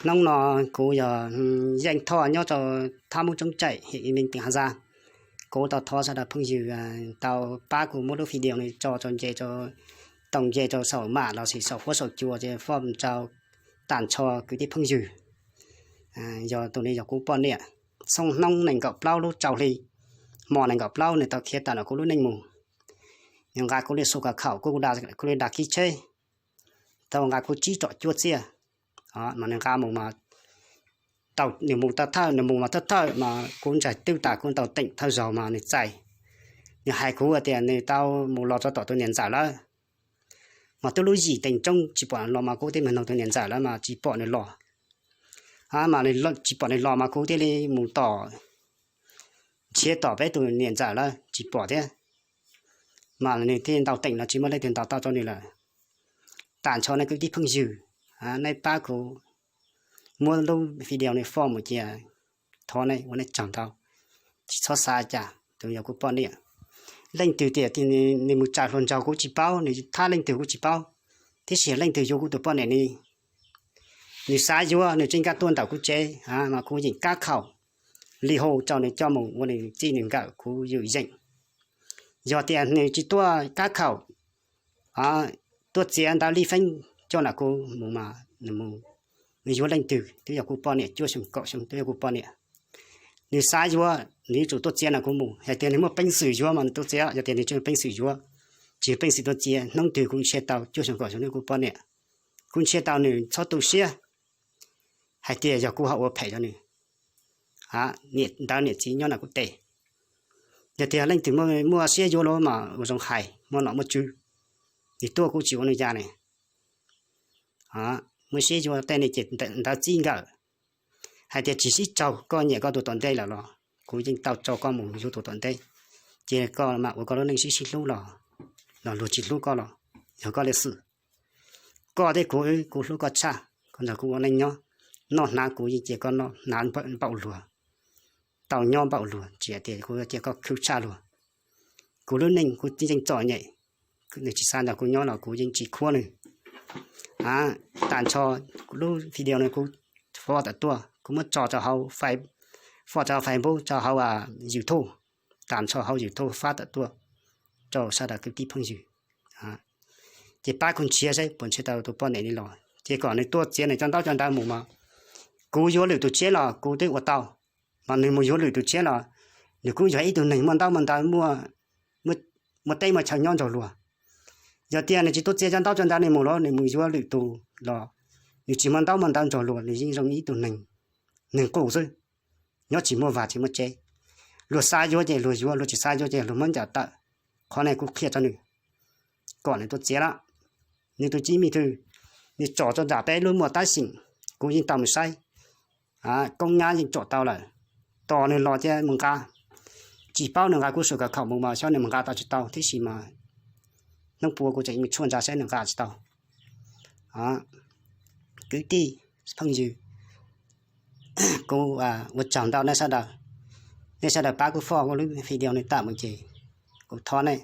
Hnub no kuv yog Yeej Thoj nyob rau Thab Mub Coob Caim, huyện Yên Minh, tỉnh Hà Giang. Kuv tau thov sawv daws phooj ywg tau pab kuv muab lub video no tso rau nce, tau nce rau saum mam los sis saum huab saum cua ces foj rau tam nrho kwv tij phooj ywg. Yog tus no yog kuv poj niam, xyoo hnub nees nkaum plaub lub rau hli, hmo nees nkaum plaub nws tau khiav tawm ntawm kuv lub neej mus. Nws nqa kuv li xu ka khaum, kuv li dag kib tsheb, tau nqa kuv tsib tsom cuaj txiaj. Mas nws nqa mus mas, tau nws mus thawj thawj, nws mus mas thawj thawj mas kuv ntsaig twb tas kuv ntaus teem thawj zaug mas nws txais. Nws hais kuv tias nws tau mus los rau tom tus niam ntxawm lawm. Mas twb lub yim tees tsoob tsis pom los mas kuv thiaj mus nug tus niam ntxawm lawm mas tsis pom nws los. Mas tsis pom nws los mas kuv thiaj li mus tom, nrhiav tom peb tus niam ntxawm lawm tsis pom thiab. Mas nws thiaj ntaus teem los tsis muaj leej twg ntaus tau rau nws lawm. Tam nrho nej kwv tij phooj ywg, nej pab kuv muab lub video no foj mus cia, thov nej ua nej tsaug ntau. Tsis txhob xav cas, tus yog kuv poj niam. Leej twg tias nws mus tsaws hluas nraug kuv tsis paub, nws thab leej twg kuv tsis paub, tiam sis leej twg yuav kuv tus poj niam ni, nws xav yuav nws tseem nkag tuaj ntawm kuv tsev mas kuv yeem kab khaum li hu rau nws coj mus ua nws txij nws nkawm kuv yeem yeem. Yog tias nws tsis tuaj kab khaum, tuaj txiav ntawv lij feeb coj ntawm kuv mus mas nws mus, nws yuav leej twg twb yog kuv poj niam, cuaj xyoo kaum xyoo twb yog kuv poj niam. Nws xav yuav nws yuav tsum tuaj txiav ntawm kuv mus, hais tias nws muaj peev xwm yuav mas nws tuaj txiav, yog tias nws tsis muaj peev xwm yuav, tsis muaj peev xwm tuaj txiav, hnub twg kuv nrhiav tau, cuaj xyoo kaum xyoo twb yog kuv poj niam. Kuv nrhiav tau nws txhob tu siab hais tias yog kuv ho ua phem rau nws. Niam ntawv niam txiv nyob ntawm kuv tes. Yog tias leej twg muaj siab yuav los mas ua zoo hais, muaj nom muaj tswv, nws tuaj kuv tsis ua nws cas ne. Muaj siab yuav tej ne ces ntawv txij nkawm hais tias tsis sib raug, koj nyiam koj tus tom ntej lawm los kuv yeej tau tso koj mus yuav tus tom ntej. Ces koj mam ua koj lub neej sib sib hlub los, los luag tsis hlub koj los yog koj li xwm. Koj thiab kuv, kuv hlub koj tshaj, koj nrog kuv ua neej nyob, noj hnav kuv yeej cia koj noj hnav npaum luag, tau nyob npaum luag, tsis hais tias kuv cia koj khwv tshaj luag. Kuv lub neej kuv yeej txom nyem, nws tsis xav nrog kuv nyob los kuv yeej tsis khuab nws. Tam nrho lub video no kuv fov tawm tuaj, kuv muab tso rau hauv, fov rau hauv Facebook, rau hauv YouTube, tam nrho hauv YouTube fab tawm tuaj rau sawv daws kwv tij phooj ywg. Ces pab kuv nrhiav seb puas nrhiav tau tus poj niam li los, ces kom nws tuaj txiav nws cov ntaub cov ntawv mus mas kuv yuav lwm tus tshiab los kuv twb ua tau. Mas nws mus yuav lwm tus tshiab los nws kuj yog ib tug neeg muaj ntaub muaj ntawv, muaj teb muaj chaw nyob nrog luag. Yog tias nws tsis tuaj txiav cov ntaub cov ntawv no mus los nws mus yuav lwm tus los nws tsis muaj ntaub muaj ntawv nrog luag, nws yeej zoo ib tug neeg, neeg qus xwb, nyob tsis muaj vaj tsis muaj tsev. Luag xav yuav ces luag yuav, luag tsis xav yuav ces luag muab ncaws tawm. Qhov no kuv qhia rau nws, kom nws tuaj txiav lawm. Nws tus txiv me twg, nws tsom rau nram peb lub muam tab sis kuv yeej tau mus saib, koob nyab yeej tsom tau lawm. Tos nws los cia mus nqa, tsis paub nws nqa kuv su kav khaum mus mas xyov nws mus nqa tau tsis tau, tiam sis mas hnub puav kuv tseem mus tshuaj ntsa saib nws nqa tsis tau. Kwv tij phooj ywg, kuv ua tsaug ntau nej sawv daws. Nej sawv daws pab kuv foj ua lub video no tawm mus ces kuv thov nej.